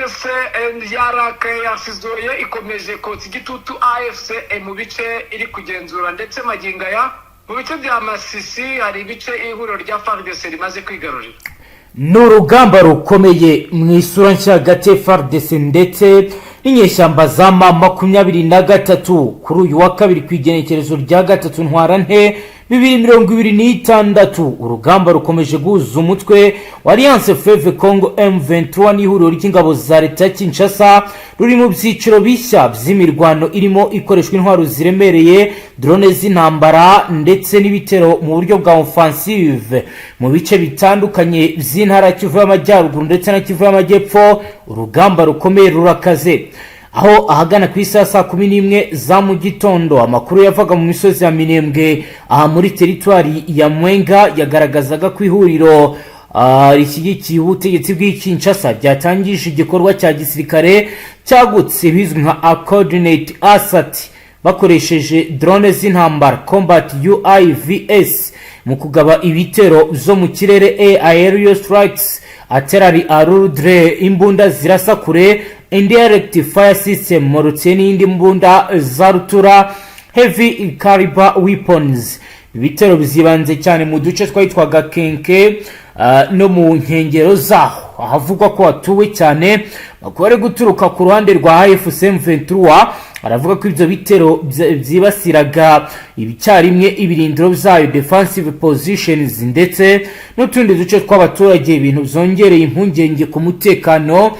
FARDC yarakaye, yasizoye, ikomeje kotsa igitutu AFC mu bice iri kugenzura, ndetse magingo aya mu bice bya Masisi hari ibice ihuriro rya FARDC rimaze kwigarurira. Ni urugamba rukomeye mu isura nshya hagati ya FARDC ndetse n'inyeshyamba za M23. Kuri uyu wa kabiri, ku igenekerezo rya 3 Ntwarante 2026, urugamba rukomeje guhuza umutwe wa Alliance Fleuve Congo M23 n'ihuriro ry'ingabo za leta ya Kinshasa. Ruri mu byiciro bishya by'imirwano irimo ikoreshwa intwaro ziremereye, drone z'intambara ndetse n'ibitero mu buryo bwa offensive mu bice bitandukanye by'intara ya Kivu y'Amajyaruguru ndetse na Kivu y'Amajyepfo. Urugamba rukomeye rurakaze, aho ahagana ku isaha saa 11 za mu gitondo amakuru yavaga mu misozi ya Minembwe, aha muri teritwari ya Mwenga, yagaragazaga ko ihuriro rishyigikiye ubutegetsi bw'i Kinshasa ryatangije igikorwa cya gisirikare cyagutse bizwi nka coordinated assault, bakoresheje drone z'intambara, combat UAVs, mu kugaba ibitero byo mu kirere, aerial strikes, artillerie lourde, imbunda zirasa kure, indirect fire system, mortier n'indi mbunda za rutura, heavy caliber weapons. Ibitero bizibanze cyane mu duce twahitwaga Kenke no mu nkengero zaho, ahavugwa ko hatuwe cyane. Amakuru ari guturuka ku ruhande rwa AFC M23 aravuga ko ibyo bitero byibasiraga icyarimwe ibirindiro byayo, defensive positions, ndetse n'utundi duce tw'abaturage, ibintu byongereye impungenge ku mutekano.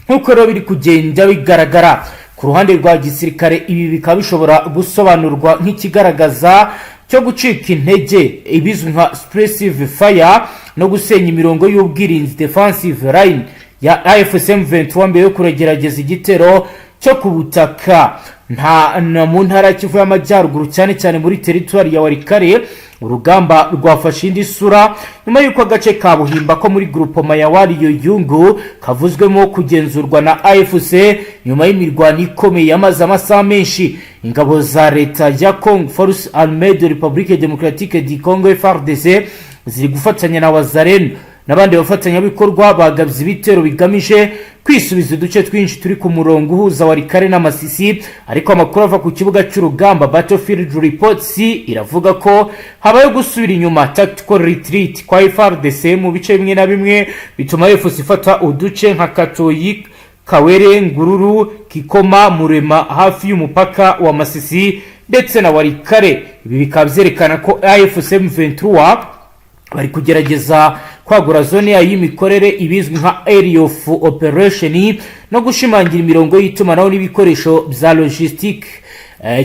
Nk'uko rero biri kugenda bigaragara ku ruhande rwa gisirikare, ibi bikaba bishobora gusobanurwa nk'ikigaragaza cyo gucika intege, ibizwi nka suppressive fire, no gusenya imirongo y'ubwirinzi, defensive line, ya AFC M23 mbere yo kugerageza igitero cyo ku butaka. Nta na mu ntara ya Kivu y'Amajyaruguru, cyane cyane muri teritwari ya Walikale, urugamba rwafashe indi sura nyuma y'uko agace ka Buhimba ko muri grupoma ya Waliyuyungu kavuzwemo kugenzurwa na AFC nyuma y'imirwano ikomeye yamaze amasaha menshi. Ingabo za leta ya Congo, Force Armée de République Démocratique du Congo, FARDC, ziri gufatanya na Wazalendo n'abandi bafatanyabikorwa, bagabye ibitero bigamije kwisubiza uduce twinshi turi ku murongo uhuza Walikale n'Amasisi. Ariko amakuru ava ku kibuga cy'urugamba, battlefield reports, iravuga ko habayeho gusubira inyuma, tactical retreat, kwa FARDC mu bice bimwe na bimwe, bituma AFC ifata uduce nka Katoyi, Kawere, Ngururu, Kikoma, Murema hafi y'umupaka wa Masisi ndetse na Walikale. Ibi bikaba byerekana ko AFC M23 bari kugerageza kwagura zone yayo y'imikorere, ibizwi nka area of operation, no gushimangira imirongo y'itumanaho n'ibikoresho bya logistique,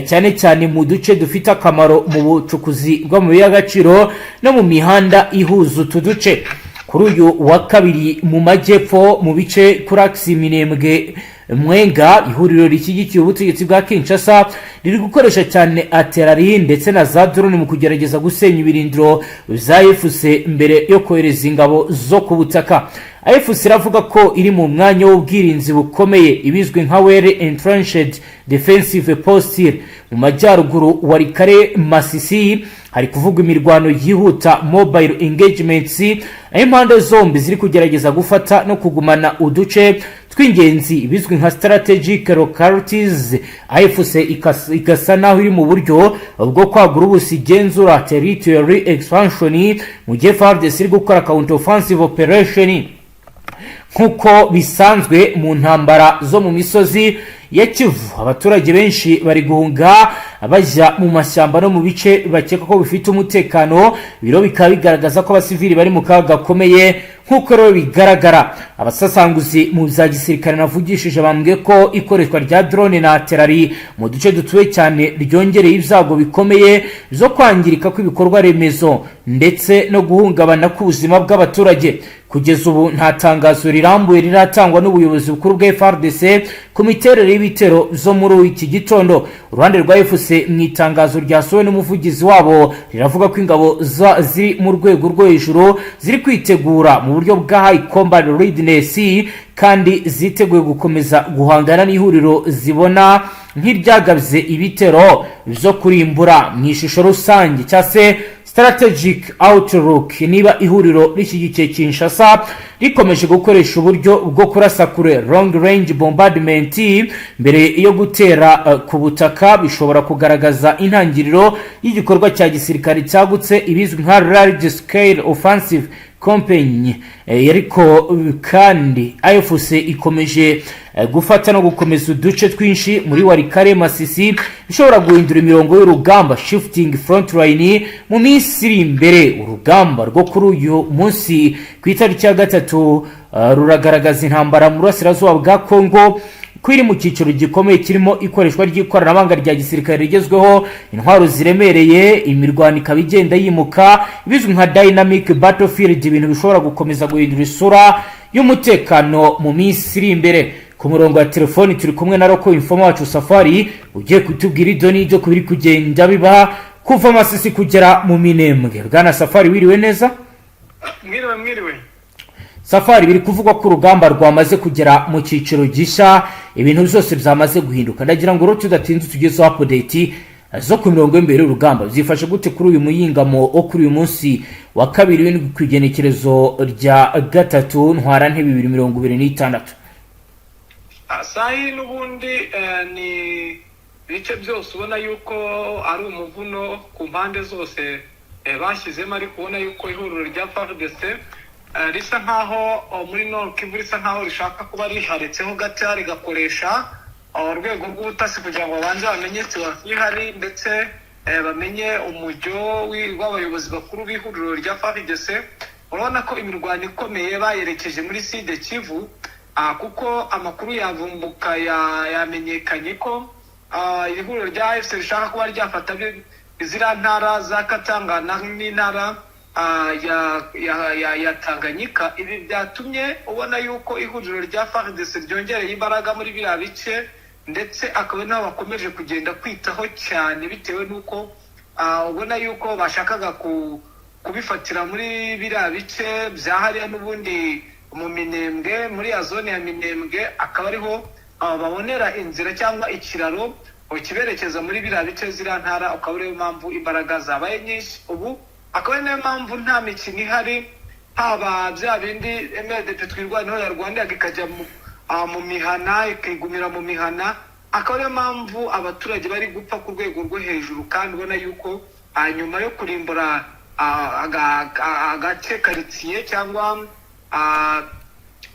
cyane cyane mu duce dufite akamaro mu bucukuzi bw'amabuye y'agaciro no mu mihanda ihuza utu duce. Kuri uyu wa kabiri, mu majyepfo, mu bice kuri axe Minembwe Mwenga, ihuriro rishyigikiye ubutegetsi bwa Kinshasa riri gukoresha cyane artillerie ndetse na za drone mu kugerageza gusenya ibirindiro za AFC mbere yo kohereza ingabo zo ku butaka. AFC iravuga ko iri mu mwanya w'ubwirinzi bukomeye, ibizwi nka well entrenched defensive posture. Mu majyaruguru, Walikale Masisi, hari kuvugwa imirwano yihuta, mobile engagements, aho impande zombi ziri kugerageza gufata no kugumana uduce tw'ingenzi, bizwi nka strategic localities. AFC igasa naho iri mu buryo bwo kwagura ubuso igenzura, territory expansion, mu gihe FARDC iri gukora counter offensive operation. Nk'uko bisanzwe mu ntambara zo mu misozi ya Kivu, abaturage benshi bari guhunga bajya mu mashyamba no mu bice bakeka ko bifite umutekano. Biro bikaba bigaragaza ko abasivili bari mu kaga gakomeye. Nk'uko rero bigaragara, abasasanguzi mu bya gisirikare navugishije bambwiye ko ikoreshwa rya drone na artillerie mu duce dutuwe cyane ryongereye ibyago bikomeye byo kwangirika kw'ibikorwa remezo ndetse no guhungabana k'ubuzima bw'abaturage. Kugeza ubu nta tangazo rirambuye riratangwa n'ubuyobozi bukuru bwa FARDC ku miterere y'ibitero zo muri iki gitondo. Uruhande rwa AFC, mu itangazo ryasohowe n'umuvugizi wabo, riravuga ko ingabo ziri mu rwego rwo hejuru ziri kwitegura mu buryo bwa high combat readiness, kandi ziteguye gukomeza guhangana n'ihuriro zibona nk'iryagabye ibitero byo kurimbura. Mu ishusho rusange cyangwa se Strategic Outlook: niba ihuriro rishyigikiye Kinshasa rikomeje gukoresha uburyo bwo kurasa kure, long range bombardment, mbere yo gutera ku butaka, bishobora kugaragaza intangiriro y'igikorwa cya gisirikare cyagutse, ibizwi nka large scale offensive campaign. Ariko kandi AFC ikomeje gufata no gukomeza uduce twinshi muri Walikale, Masisi, bishobora guhindura imirongo y'urugamba, shifting front line, mu minsi iri imbere. Urugamba rwo kuri uyu munsi ku itariki ya 3 ruragaragaza intambara mu burasirazuba bwa Congo ko iri mu cyiciro gikomeye, kirimo ikoreshwa ry'ikoranabuhanga rya gisirikare rigezweho, intwaro ziremereye, imirwano ikaba igenda yimuka, ibizwi nka dynamic battlefield, ibintu bishobora gukomeza guhindura isura y'umutekano mu minsi iri imbere. Ku murongo wa telefoni turi kumwe na local informer wacu Safari, ugiye kutubwira ibyo n'ibyo ku biri kugenda biba kuva Masisi kugera mu Minembwe. Bwana Safari, wiriwe neza? Mwiriwe, mwiriwe. Safari, biri kuvugwa ko urugamba rwamaze kugera mu cyiciro gishya, ibintu byose byamaze guhinduka. Ndagira ngo rero tudatinze tugezeho update zo ku mirongo y'imbere y'urugamba. Byifashe gute kuri uyu muyingamo wo kuri uyu munsi wa kabiri w'indwi, ku igenekerezo rya 3 Ntwarante 2026? Sahi n'ubundi ni ibice byose ubona yuko ari umuvuno ku mpande zose bashyizemo, ariko ubona yuko ihuriro rya FARDC risa nkaho muri Nord Kivu risa nkaho rishaka kuba riharetseho gato, rigakoresha urwego rw'ubutasi kugira ngo babanze bamenye situation ihari, ndetse bamenye umujyo w'abayobozi bakuru b'ihuriro rya FARDC. Urabona ko imirwano ikomeye bayerekeje muri Sud Kivu, kuko amakuru yavumbuka yamenyekanye ko iri huriro rya AFC rishaka kuba ryafata ziriya ntara za Katanga n'intara ya Tanganyika. Ibi byatumye ubona yuko ihuriro rya FARDC ryongereye imbaraga muri biriya bice, ndetse akaba naho bakomeje kugenda kwitaho cyane, bitewe n'uko ubona yuko bashakaga kubifatira muri biriya bice bya hariya n'ubundi mu Minembwe, muri ya zone ya Minembwe, akaba ariho babonera inzira cyangwa ikiraro kiberekeza muri biriya bice, ziriya ntara. Ukaba ariyo mpamvu imbaraga zabaye nyinshi ubu, akaba ari nayo mpamvu nta mikino ihari, haba bya bindi MRDP Twirwaneho yarwaniraga ikajya mu mihana, ikigumira mu mihana, akaba ariyo mpamvu abaturage bari gupfa ku rwego rwo hejuru. Kandi ubona yuko nyuma yo kurimbura agace, karitsiye, cyangwa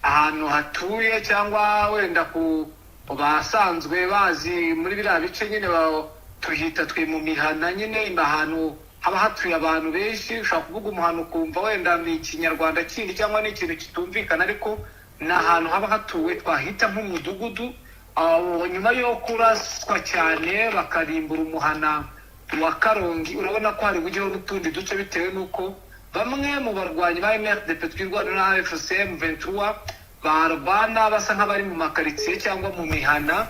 ahantu hatuye, cyangwa wenda ku basanzwe bazi muri biriya bice nyine tuhita twe mu mihana nyine, ahantu haba hatuye abantu benshi. Ushobora kuvuga umuhana ukumva wenda ni Ikinyarwanda kindi cyangwa ni ikintu kitumvikana, ariko ni ahantu haba hatuwe twahita nk'umudugudu. Nyuma yo kuraswa cyane bakarimbura umuhana wa Karongi, urabona ko hari bujyeho n'utundi duce, bitewe n'uko bamwe mu barwanyi ba MRDP Twirwaneho na AFC M23 barwana basa nk'abari mu makaritsiye cyangwa mu mihana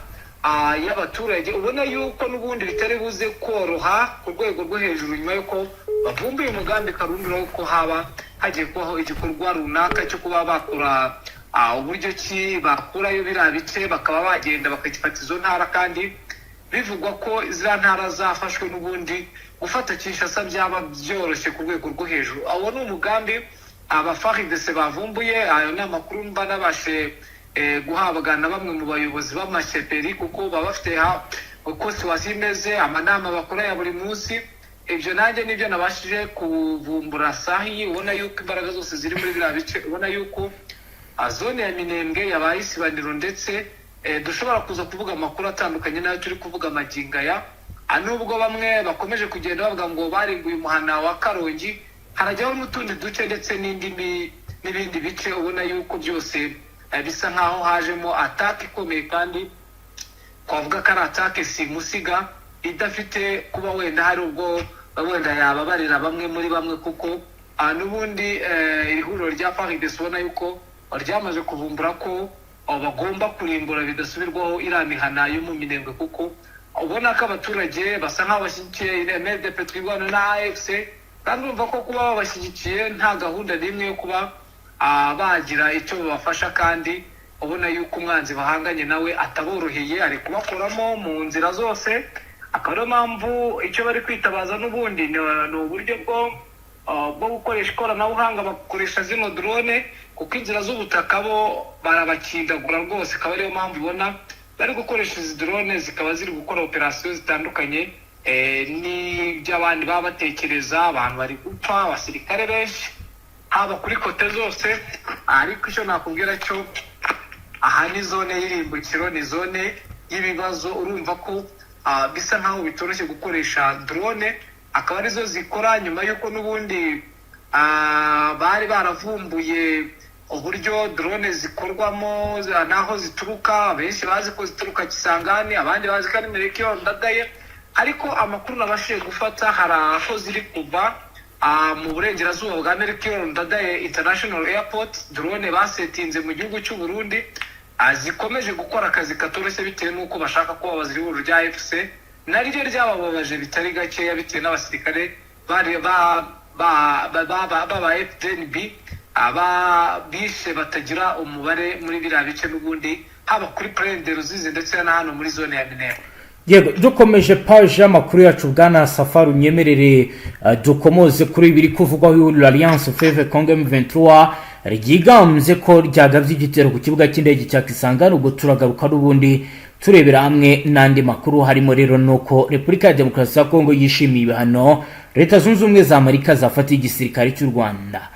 y'abaturage. Ubona yuko n'ubundi bitari buze koroha ku rwego rwo hejuru, nyuma y'uko bavumbuye umugambi karundura ko haba hagiye kubaho igikorwa runaka cyo kuba bakora uburyo ki bakurayo biriya bice, bakaba bagenda bakagifata izo ntara. Kandi bivugwa ko ziriya ntara zafashwe, n'ubundi gufata Kinshasa byaba byoroshye ku rwego rwo hejuru. Awo ni umugambi aba FARDC bavumbuye. Ayo ni amakuru mba nabashe guhabwa na bamwe mu bayobozi b'amasheperi, kuko baba bafite uko situation imeze, amanama bakora ya buri munsi. Ibyo nanjye nibyo nabashije kuvumbura sahi. Ubona yuko imbaraga zose ziri muri biriya bice, ubona yuko zone ya Minembwe yabaye isibaniro, ndetse dushobora kuza kuvuga amakuru atandukanye n'ayo turi kuvuga magingo aya. Nubwo bamwe bakomeje kugenda bavuga ngo barimbuye umuhana wa Karongi, harajyaho n'utundi duce ndetse n'ibindi bice. Ubona yuko byose bisa nkaho hajemo attaque ikomeye, kandi twavuga ko ari attaque simusiga idafite kuba wenda hari ubwo wenda yababarira bamwe muri bamwe, kuko n'ubundi iri huriro rya FARDC ubona yuko ryamaze kuvumbura ko bagomba kurimbura bidasubirwaho iriya mihana yo mu Minembwe, kuko ubona ko abaturage basa nk'aho bashyigikiye MRDP Twirwaneho na AFC. Kandi urumva ko kuba babashyigikiye nta gahunda n'imwe yo kuba bagira icyo babafasha, kandi ubona yuko umwanzi bahanganye nawe ataboroheye, ari kubakuramo mu nzira zose. Akaba ariyo mpamvu icyo bari kwitabaza n'ubundi ni uburyo bwo gukoresha ikoranabuhanga, bakoresha zino drone, kuko inzira z'ubutaka bo barabakindagura rwose. Akaba ariyo mpamvu ubona bari gukoresha izi drone, zikaba ziri gukora operasiyo zitandukanye n'iby'abandi baba batekereza. Abantu bari gupfa, abasirikare benshi, haba kuri côté zose. Ariko icyo nakubwira cyo, aha ni zone y'irimbukiro, ni zone y'ibibazo. Urumva ko bisa nkaho bitoroshye gukoresha drone, akaba arizo zikora, nyuma y'uko n'ubundi bari baravumbuye uburyo drone zikorwamo n'aho zituruka. Benshi bazi ko zituruka Kisangani, abandi bazi ko ari Melchior Ndadaye, ariko amakuru nabashije gufata, hari aho ziri kuva mu burengerazuba bwa Melchior Ndadaye International Airport, drone basetinze mu gihugu cy'u Burundi, zikomeje gukora akazi katoroshye, bitewe n'uko bashaka kubabaza ihuriro rya AFC, naryo ryabababaje bitari gakeya, bitewe n'abasirikare bari ba FDNB aba bishe batagira umubare muri biriya bice n'ubundi, haba kuri Plaine de Ruzizi ndetse na hano muri zone ya Minembwe. Yego, dukomeje paji y'amakuru yacu, bwana Safari, unyemerere dukomoze kuri biri kuvugwaho ihuriro Alliance Fleuve Congo M23 ryigambye ko ryagabye igitero ku kibuga cy'indege cya Kisangani. Ubwo turagaruka n'ubundi turebera hamwe n'andi makuru, harimo rero nuko Repubulika ya Demokarasi ya Kongo yishimiye ibihano Leta Zunze Ubumwe za Amerika zafatiye igisirikare cy'u Rwanda.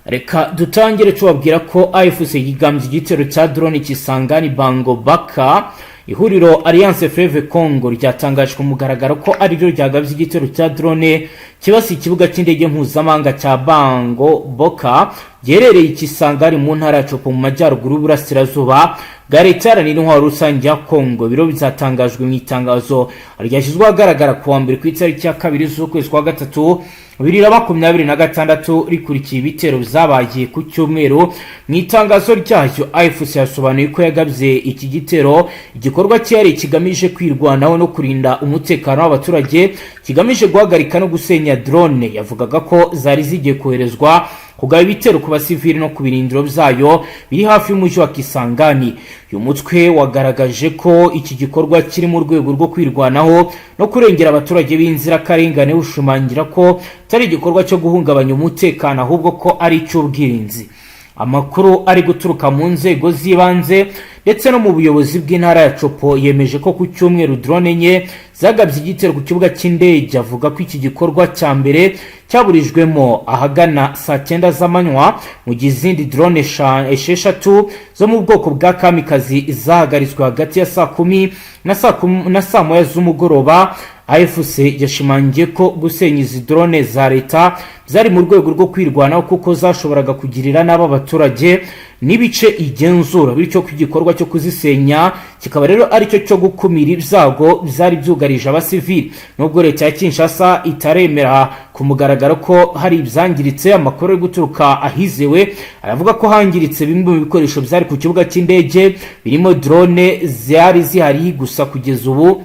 Reka dutangire tubabwira ko AFC yigambye igitero cya drone Kisangani Bango Baka. Ihuriro Alliance Fleuve Congo ryatangaje ku mugaragaro ko ariryo ryagabye igitero cya drone kibasiye ikibuga cy'indege mpuzamahanga cya Bango Boka, giherereye i Kisangani mu ntara ya Tshopo, mu majyaruguru y'uburasirazuba bwa Leta Iharanira Intwaro Rusange ya Congo. Biro bizatangajwe mu itangazo ryashyizwe ahagaragara ku wa mbere, ku itariki ya 2 z'ukwezi kwa gatatu 2026, rikurikiye ibitero byabaye ku cyumweru. Mu itangazo ryayo, AFC yasobanuye ko yagabye iki gitero igikorwa cyihariye kigamije kwirwanaho no kurinda umutekano w'abaturage, kigamije guhagarika no gusenya drone yavugaga ko zari zigiye koherezwa kugaba ibitero ku basivili no ku birindiro byayo biri hafi y'umujyi wa Kisangani. Uyu mutwe wagaragaje ko iki gikorwa kiri mu rwego rwo kwirwanaho no kurengera abaturage b'inzirakarengane, ushimangira ko atari igikorwa cyo guhungabanya umutekano, ahubwo ko ari icy'ubwirinzi. Amakuru ari guturuka mu nzego z'ibanze ndetse no mu buyobozi bw'intara ya Tshopo yemeje ko ku cyumweru drone enye zagabye igitero ku kibuga cy'indege. Avuga ko iki gikorwa cya mbere cyaburijwemo ahagana saa 9 z'amanywa, mu gihe izindi drone 6 zo mu bwoko bwa kamikazi zahagaritswe hagati ya saa 10 na saa 1 z'umugoroba. AFC yashimangiye ko gusenya izi drone za leta byari mu rwego rwo kwirwanaho, kuko zashoboraga kugirira nabi abaturage n'ibice igenzura, bityo ko igikorwa cyo kuzisenya kikaba rero aricyo cyo gukumira ibyago byari byugarije abasivili. Nubwo leta ya Kinshasa itaremera ku mugaragaro ko hari ibyangiritse, amakuru ari guturuka ahizewe aravuga ko hangiritse bimwe mu bikoresho byari ku kibuga cy'indege, birimo drone zari zihari. Gusa kugeza ubu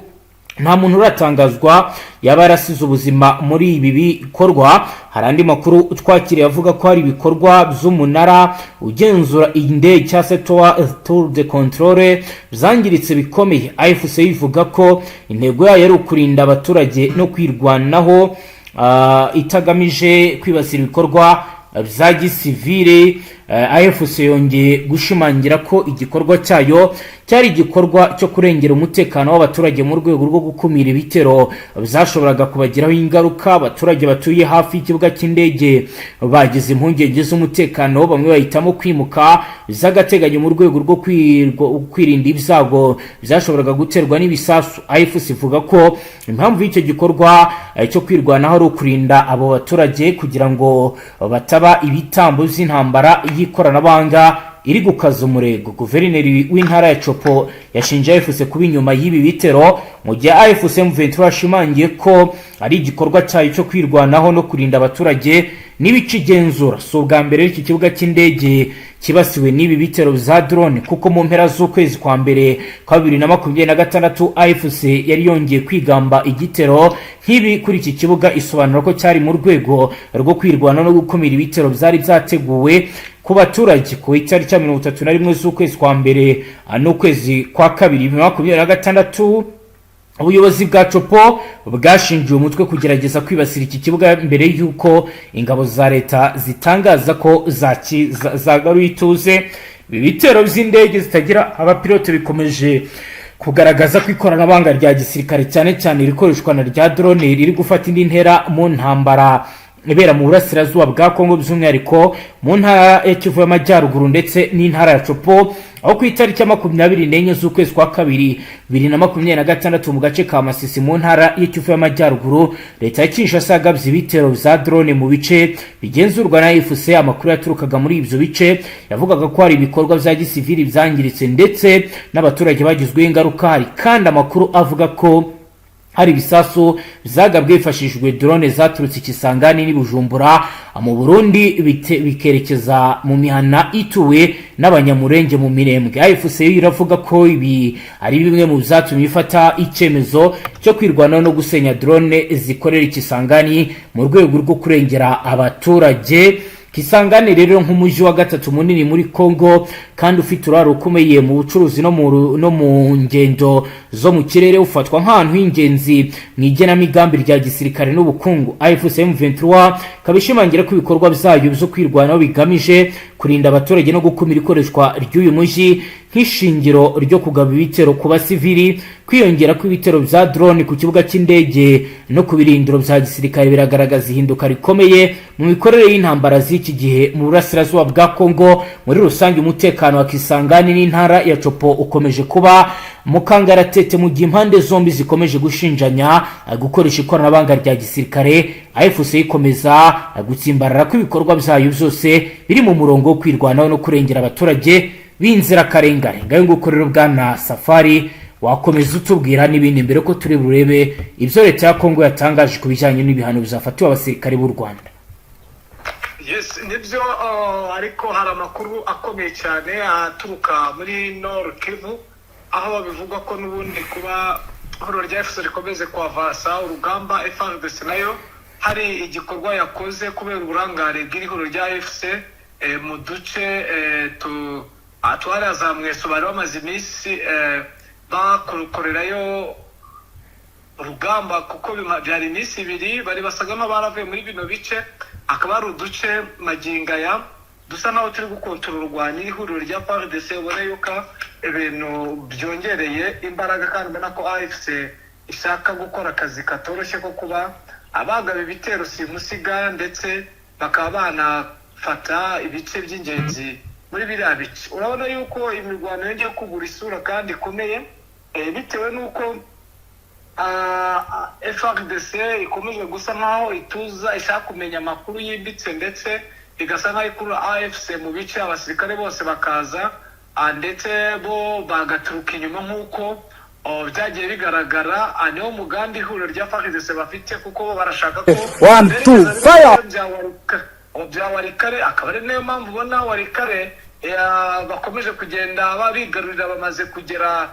nta muntu uratangazwa yaba yarasize ubuzima muri ibi bikorwa. Hari andi makuru twakiriye avuga ko hari ibikorwa by'umunara ugenzura indege, cyangwa se tour de contrôle, byangiritse bikomeye. AFC ivuga ko intego yayo ari ukurinda abaturage no kwirwanaho, itagamije kwibasira ibikorwa bya gisivile. AFC yongeye gushimangira ko igikorwa cyayo cyari igikorwa cyo kurengera umutekano w'abaturage mu rwego rwo gukumira ibitero byashoboraga kubagiraho ingaruka. Abaturage batuye hafi y'ikibuga cy'indege bagize impungenge z'umutekano, bamwe bahitamo kwimuka by'agateganyo mu rwego rwo kwirinda ibyago byashoboraga guterwa n'ibisasu. AFC ivuga ko impamvu y'icyo gikorwa cyo kwirwanaho ari ukurinda abo baturage kugira ngo bataba ibitambo by'intambara y'ikoranabuhanga iri gukaza umurego. Guverineri w'intara ya Tshopo yashinje AFC kuba inyuma y'ibi bitero, mu gihe AFC M23 yashimangiye ko ari igikorwa cyayo cyo kwirwanaho no kurinda abaturage n'ibice igenzura. Si ubwa mbere iki kibuga cy'indege kibasiwe n'ibi bitero bya drone, kuko mu mpera z'ukwezi kwa mbere kwa 2026 AFC yari yongeye kwigamba igitero nk'ibi kuri iki kibuga, isobanura ko cyari mu rwego rwo kwirwana no gukumira ibitero byari byateguwe ku baturage. Ku itariki ya 31 z'ukwezi kwa mbere n'ukwezi kwa kabiri 2026. Ubuyobozi bwa Tshopo bwashinjiwe umutwe kugerageza kwibasira iki kibuga mbere y'uko ingabo za leta zitangaza ko zagaruye ituze. Ibi bitero by'indege zitagira abapilote bikomeje kugaragaza ko ikoranabuhanga rya gisirikare, cyane cyane irikoreshwa na rya drone, riri gufata indi ntera mu ntambara ibera mu burasirazuba bwa Kongo, by'umwihariko mu ntara ya Kivu y'Amajyaruguru ndetse n'intara ya Tshopo, aho ku itariki ya 24 z'ukwezi kwa kabiri 2026, mu gace ka Masisi mu ntara ya Kivu y'Amajyaruguru, leta ya Kinshasa yagabye ibitero bya drone mu bice bigenzurwa na AFC. Amakuru yaturukaga muri ibyo bice yavugaga ko hari ibikorwa bya gisivili byangiritse ndetse n'abaturage bagizweho ingaruka. Hari kandi amakuru avuga ko hari ibisasu byagabwe hifashishijwe drone zaturutse i Kisangani n'i Bujumbura mu Burundi, bikerekeza mu mihana ituwe n'Abanyamurenge mu Mirembwe. AFC yo iravuga ko ibi ari bimwe mu byatumye ifata icyemezo cyo kwirwanaho no gusenya drone zikorera i Kisangani mu rwego rwo kurengera abaturage. Kisangani rero, nk'umujyi wa gatatu munini muri Congo kandi ufite uruhare rukomeye mu bucuruzi no mu ngendo zo mu kirere, ufatwa nk'ahantu h'ingenzi mu igenamigambi rya gisirikare n'ubukungu. AFC M23 ikaba ishimangira ko ibikorwa byayo byo kwirwanaho bigamije kurinda abaturage no gukumira ikoreshwa ry'uyu mujyi nk'ishingiro ryo kugaba ibitero ku basivili. Kwiyongera kw'ibitero bya drone ku kibuga cy'indege no ku birindiro bya gisirikare biragaragaza ihinduka rikomeye mu mikorere y'intambara z'iki gihe mu burasirazuba bwa Congo. Muri rusange, umutekano wa Kisangani n'intara ya Tshopo ukomeje kuba mu kangaratete mu gihe impande zombi zikomeje gushinjanya gukoresha ikoranabuhanga rya gisirikare. AFC ikomeza gutsimbarara ko ibikorwa byayo byose biri mu murongo wo kwirwanaho no kurengera abaturage b'inzirakarengane. Ngayo nguko rero, bwana Safari, wakomeza utubwira n'ibindi mbere ko turi burebe ibyo leta ya Kongo yatangaje ku bijyanye n'ibihano bizafatiwe abasirikare b'u Rwanda. Yes, nibyo, ariko hari amakuru akomeye cyane aturuka muri Nord Kivu, aho bivugwa ko n'ubundi kuba ihuriro rya AFC rikomeze kwavasa urugamba, FARDC nayo hari igikorwa yakoze kubera uburangare bw'iri huriro rya AFC mu duce twariya za Mweso bari bamaze iminsi bakorerayo urugamba, kuko byari iminsi 2 bari basaga nk'abaravuye muri bino bice. Hakaba hari uduce magingo aya dusa naho turi gukontororwa n'ihuriro rya FARDC. Ubona yuko ibintu byongereye imbaraga, kandi ubona ko AFC ishaka gukora akazi katoroshye ko kuba abagaba ibitero simusiga, ndetse bakaba banafata ibice by'ingenzi muri biriya bice. Urabona yuko imirwano yongeye kubura isura kandi ikomeye, bitewe n'uko FARDC ikomeje gusa nkaho ituza, ishaka kumenya amakuru yimbitse, ndetse igasa nkaho ikurura AFC mu bice, abasirikare bose bakaza, ndetse bo bagaturuka inyuma nk'uko byagiye bigaragara. Niwo mugambi ihuriro rya FARDC bafite, kuko bo barashaka ko One, two, berekeza fire! bya Walikale. Akaba ari nayo mpamvu ubona Walikale bakomeje kugenda babigarurira, bamaze kugera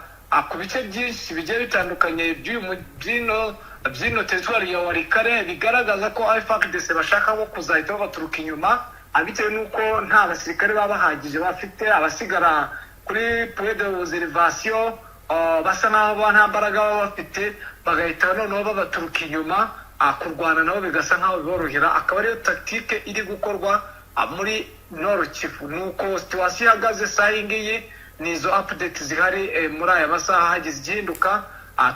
ku bice byinshi bigiye bitandukanye by'uyu by'ino teritwari ya Walikale, bigaragaza ko FARDC bashaka bo kuzahita babaturuka inyuma, bitewe n'uko nta basirikare baba bahagije bafite. Abasigara kuri point de observation basa n'aho nta mbaraga baba bafite, bagahita noneho babaturuka inyuma, kurwana nabo bigasa nk'aho biborohera. Akaba ariyo tactique iri gukorwa muri Nord Kivu. Nuko situation ihagaze saa iyi ngiyi, ni izo update zihari muri aya masaha. Hagize igihinduka,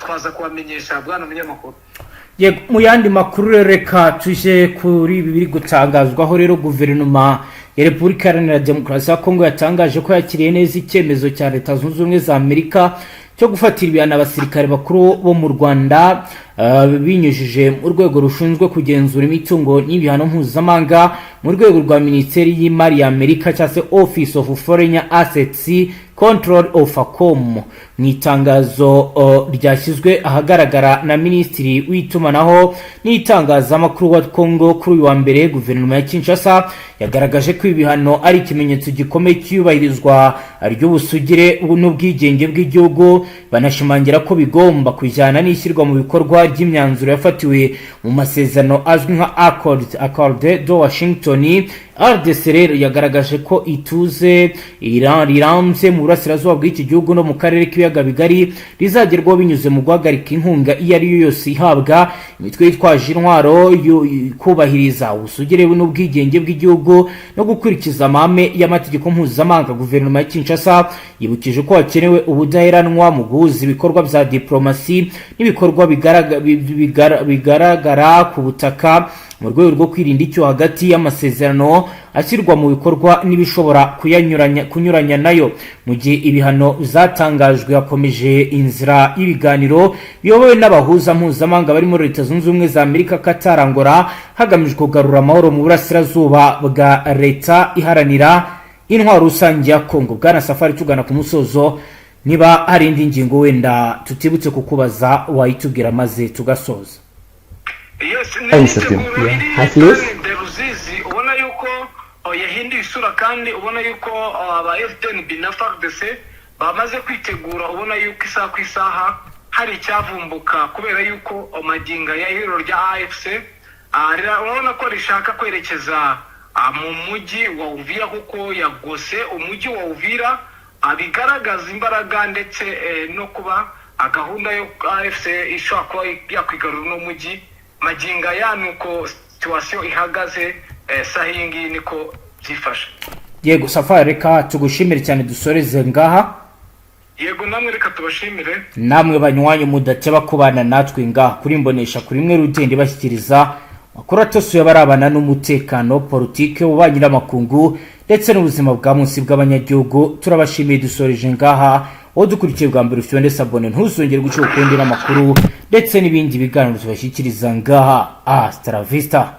twaza kubamenyesha, bwana munyamakuru. Yego, mu yandi makuru rero, reka tuje kuri ibi biri gutangazwaho rero. Guverinoma ya Repubulika Iharanira Demokarasi ya Kongo yatangaje ko yakiriye neza icyemezo cya Leta Zunze Ubumwe za Amerika cyo gufatira ibihano abasirikare bakuru bo mu Rwanda, binyujije mu rwego rushinzwe kugenzura imitungo n'ibihano mpuzamahanga mu rwego rwa Minisiteri y'Imari ya Amerika, cyangwa se Office of Foreign Assets Control, OFAC. Mu itangazo ryashyizwe ahagaragara na Minisitiri w'Itumanaho n'Itangazamakuru wa Congo kuri uyu wa mbere, guverinoma ya Kinshasa yagaragaje ko ibi bihano ari ikimenyetso gikomeye cy'iyubahirizwa ry'ubusugire n'ubwigenge bw'igihugu, banashimangira ko bigomba kujyana n'ishyirwa mu bikorwa. bikorwa ry'imyanzuro yafatiwe mu masezerano azwi nka Accord de Washington. RDC rero yagaragaje ko ituze rirambye mu burasirazuba bw'iki gihugu no mu karere k'ibiyaga bigari rizagerwaho binyuze mu guhagarika inkunga iyo ari yo yose ihabwa imitwe yitwaje intwaro, kubahiriza ubusugire n'ubwigenge bw'igihugu no gukurikiza amahame y'amategeko mpuzamahanga. Guverinoma ya Kinshasa yibukije ko hakenewe ubudaheranwa mu guhuza ibikorwa bya diplomasi n'ibikorwa bigaragara ku butaka, mu rwego rwo kwirinda icyo hagati y'amasezerano ashyirwa mu bikorwa n'ibishobora kunyuranya nayo. Mu gihe ibihano zatangajwe, hakomeje inzira y'ibiganiro biyobowe n'abahuza mpuzamahanga barimo Leta Zunze Ubumwe za Amerika, Qatar, Angola, hagamijwe kugarura amahoro mu burasirazuba bwa Leta Iharanira Intwaro Rusange ya Kongo. Bwana Safari, tugana ku musozo, niba hari indi ngingo wenda tutibutse kukubaza wayitubwira maze tugasoza. Yes, ni Initiative. imyiteguro iri Hafi yose. de Ruzizi, ubona yuko yahinduye isura, kandi ubona yuko aba FDNB na FARDC bamaze kwitegura. Ubona yuko isaha ku isaha hari icyavumbuka, kubera yuko magingo ya ihuriro rya AFC urabona ko rishaka kwerekeza mu mujyi wa Uvira, kuko yagose umujyi wa Uvira, bigaragaza imbaraga ndetse no kuba gahunda yo AFC ishobora kuba yakwigarura uno mujyi. Magingo aya ni uko situation ihagaze, saha iyi ngiyi niko byifashe. Yego Safari, reka tugushimire cyane, dusoreze ngaha. Yego, namwe reka tubashimire. Namwe banywanyi mudateba kubana natwe ngaha kuri Mbonesha kuri imwe rugenda ibashyikiriza amakuru atosuye abarabana n'umutekano, politike, ububanyi n'amakungu ndetse n'ubuzima bwa munsi bw'abanyagihugu, turabashimiye. Dusoreje ngaha. Wowe dukurikiye bwa mbere, ufite s'abonner, ntuzongere guca ukundi n'amakuru ndetse n'ibindi biganiro tubashyikiriza ngaha. Hasta la vista.